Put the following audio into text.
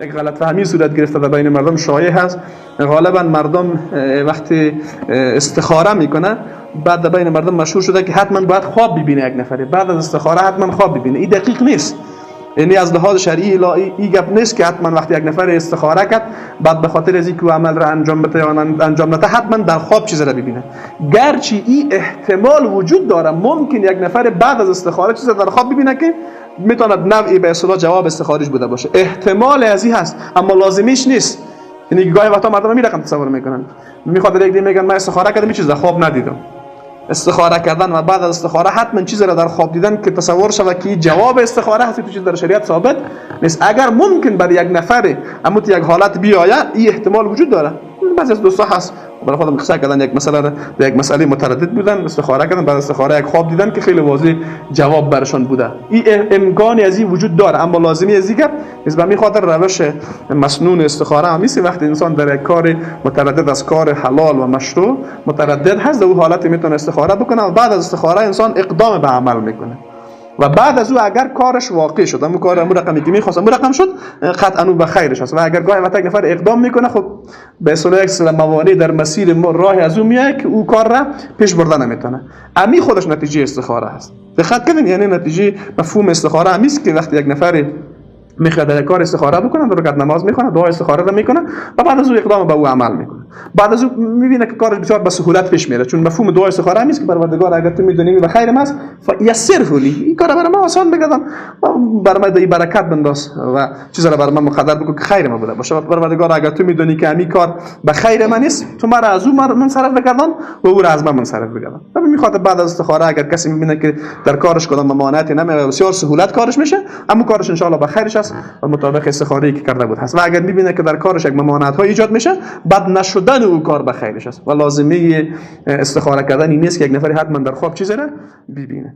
یک غلط فهمی صورت گرفته در بین مردم، شایع هست. غالبا مردم وقتی استخاره میکنه، بعد در بین مردم مشهور شده که حتما باید خواب ببینه، یک نفری بعد از استخاره حتما خواب ببینه. این دقیق نیست، یعنی از لحاظ شرعی این گپ نیست که حتما وقتی یک نفر استخاره کرد بعد به خاطر از اینکه عمل را انجام بده یا انجام نده حتما در خواب چیز را ببینه. گرچه این احتمال وجود داره، ممکن یک نفر بعد از استخاره چیز در خواب ببینه که میتواند نوعی به اصطلاح جواب استخارش بوده باشه، احتمال از این هست اما لازمیش نیست. یعنی گاهی وقتا مردم می رقم تصور میکنن، میخواد یک دی میگن من استخاره کردم چیز در خواب ندیدم. استخاره کردن و بعد از استخاره حتما چیزی را در خواب دیدن که تصور شود که جواب استخاره هست، تو چیز در شریعت ثابت نیست. اگر ممکن برای یک نفر اما یک حالت بیاید، این احتمال وجود داره. بعضی از دوستا هست برای خودم قصه کردن، یک مسئله یک مسئله متردد بودن، استخاره کردن، بعد استخاره یک خواب دیدن که خیلی واضح جواب برشان بوده. این امکانی از این وجود داره اما لازمی از این گپ نیست. به همین خاطر روش مسنون استخاره هم نیست. وقتی انسان در یک کار متردد از کار حلال و مشروع متردد هست، در اون حالت میتونه استخاره بکنه و بعد از استخاره انسان اقدام به عمل میکنه و بعد از او اگر کارش واقع شد، امو کار امو رقمی که میخواست امو رقم شد، قطعا او به خیرش است. و اگر گاهی وقت یک نفر اقدام میکنه، خب به اصطلاح یک سلسله موانع در مسیر ما راه از او میاد که او کار را پیش برده نمیتونه. امی خودش نتیجه استخاره است. دقت کردین؟ یعنی نتیجه مفهوم استخاره همی است که وقتی یک نفر میخواد در کار استخاره بکنه، در رکعت نماز میخونه، دعای استخاره را میکنه و بعد از او اقدام به او عمل میکنه. بعد از او میبینه که کارش بسیار به سهولت پیش میره، چون مفهوم دعای استخاره همی است که پروردگار اگر تو میدونی به خیر است فیسره لی، این کار برای من آسان بگردان، برای من برکت بنداز و چیزا را برای من مقدر بکن که خیر من بوده باشه. پروردگار اگر تو میدونی که همین کار به خیر من نیست، تو مرا از او منصرف بگردان و او را از من منصرف بگردان. و میخواد بعد از استخاره اگر کسی میبینه که در کارش کدام ممانعتی نمیاد، بسیار سهولت کارش میشه، اما کارش ان شاء الله به خیرش است و مطابق استخاره که کرده بود هست. و اگر میبینه که در کارش یک ممانعت ها ایجاد میشه، بد نشدن او کار به خیرش است و لازمه استخاره کردن این نیست که یک نفر حتما در خواب چیزی را ببینه.